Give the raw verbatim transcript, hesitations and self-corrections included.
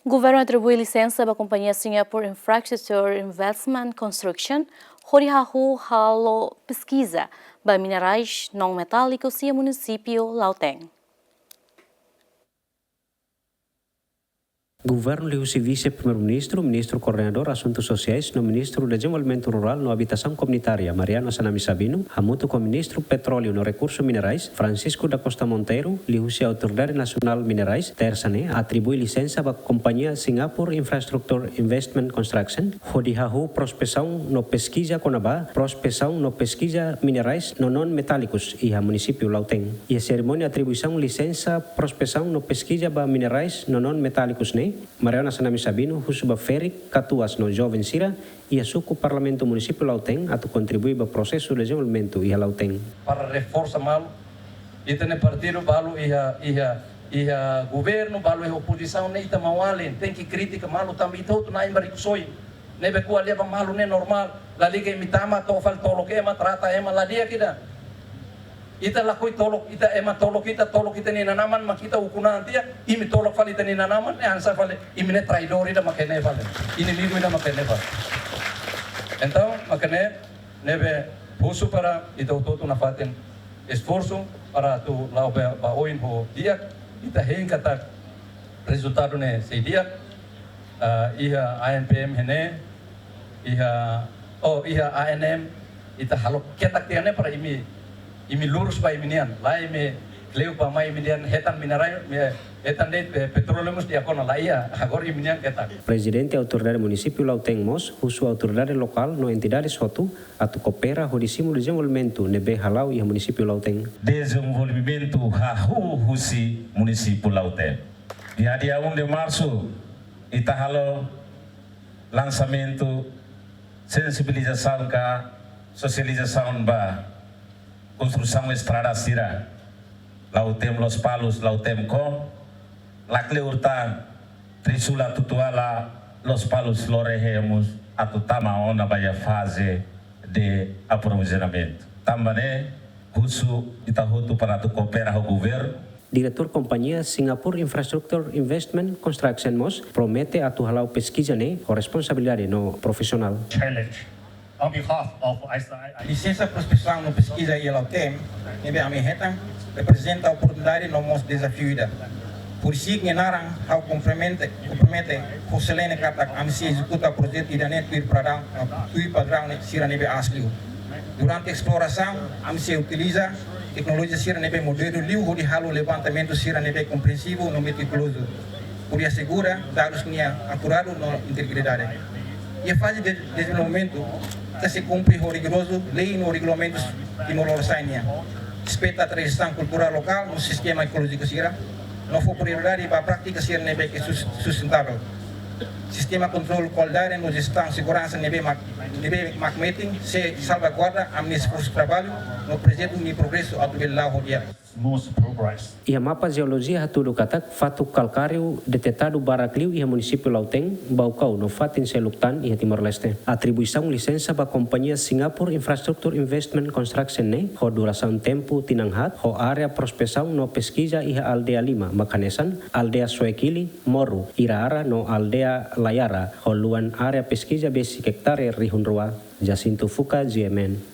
Governu atribui lisensa ba kompañia Singapore Infrastructure Investment Construction hodi hahú halo peskiza ba minerais non metálikus iha munisípiu Lautém. Governu liuhusi Vise-Primeiru-Ministru, Ministru Koordenadór Asuntu Sosiais no Ministru Dezenvolvimentu Rurál no Abitasaun Komunitária, Mariano Assanami Sabino, hamutuk ho Ministru Petróleu no Rekursu Minerais, Francisco da Costa Monteiro, liuhusi Autoridade Nasionál Minerais, Tersa ne'e atribui lisensa ba kompañia Singapore Infrastructure Investment Construction hodi hahú prospesaun no peskiza kona-ba prospesaun no peskiza minerais no non metálikus iha munisípiu Lautém. Iha serimónia atribuisaun lisensa prospesaun no peskiza ba minerais no non metálikus ne'e, Mariano Assanami Sabino husu ba ferik, katuas no joven sira iha suku Parlamentu Munisípiu Lautém atu kontribui ba prosesu dezenvolvimentu iha Lautém. Para reforsa malu, ita-nia partidu balu iha, iha, iha governu, balu iha opozisaun ne'e ita maun-alin, tenke kritika malu tanba ita hotu na'in ba rikusoin. Ne'ebé ko'alia ba malu ne'e normál, lalika imi tama to'o fali tolok ema, trata ema, la di'ak ida. Ita lakohi tolok, ita ema tolok ita, tolok ita-nia inan-aman, mak ita ukun an tiha, imi tolok fali ita-nia inan-aman, ne'e hanesan fali, imi ne'e traidór ida mak ne'e fali. Inimigu ida mak ne'e fali. Entaun, mak ne'e, ne'ebé husu para ita hotu-hotu nafatin esforsu para atu la'o ba, ba oin ho di'ak, ita hein katak rezultadu ne'e sei di'ak, ah, iha A N P M iha ne'e, iha, oh, iha A N M, ita halo ketak tiha ne'e para imi, imi lurus ba imi-nian. Lae, imi kleur ba mai imi-nian hetan minerai, mi hetan de'it pe-, petróleu mós di'ak ona, la iha, agora imi-nian ketak. Prezidente Autoridade Munisípiu Lautém mós husu autoridade lokál no entidades hotu atu koopera hodi simu dezenvolvimentu ne'ebé hala'o iha munisípiu Lautém. Dezenvolvimentu hahú husi munisípiu Lautém. Dia, dia um de março, ita halo lansamentu sensibilizasaun ka sosializasaun ba konstrusaun estrada sira Lautém Lospalos, Lautém Kom, lakleur tan Trisul Atutuala, Lospalos Lorehemos, atu tama ona ba iha faze de aprovizionamentu. Tanba ne'e, husu ita hotu para atu koopera ho governu. Diretór kompañia Singapore Infrastructure Investment Construction mós promete atu hala'o peskiza ne'e ho responsabilidade no profisionál. Challenge. On behalf of I S I, I Lisensa prospesaun no peskiza iha Lautém, ne'ebé ami hetan, reprezenta oportunidade no mós dezafiu ida. Por isso, nia naran, ha'u kompromete, kompromete ho selene katak ami sei ezekuta projetu ida-ne'e tuir padraun, tuir padraun sira ne'ebé aas liu. Durante esplorasaun, ami sei utiliza teknolojia sira ne'ebé modernu liu hodi halo levantamentu sira ne'ebé komprensivu no metikulozu, hodi asegura dadus nia akuradu no integridade. Iha faze de dezenvolvimentu, ita sei kumpre ho rigorozu lei no regulamentus Timor Lorosa'e nian. Respeita tradisaun kulturál lokál no sistema ekolójiku sira, no fó prioridade ba prátika sira ne'ebé ke sus-, sustentável. Sistema kontrolu kualidade no jestaun seguransa ne'ebé mak, ne'ebé mak metin sei salvaguarda ami-nia esforsu traballu no projetu nia progresu atu bele la'o ho di'ak. Smooth progress. Iha mapa jeolojia hatudu katak fatuk kalkáriu detetadu barak liu iha munisípiu Lautém, Baucau no fatin seluk tan iha Timor-Leste. Atribuisaun lisensa ba kompañia Singapore Infrastructure Investment Construction ne'e ho durasaun tempu tinan haat, ho área prospesaun no peskiza iha aldeia lima, mak hanesan aldeia Soekili, Moru, Iraara no aldeia Laiara, ho luan área peskiza besik ektare rihun rua. Jacinto Fuca, G M N.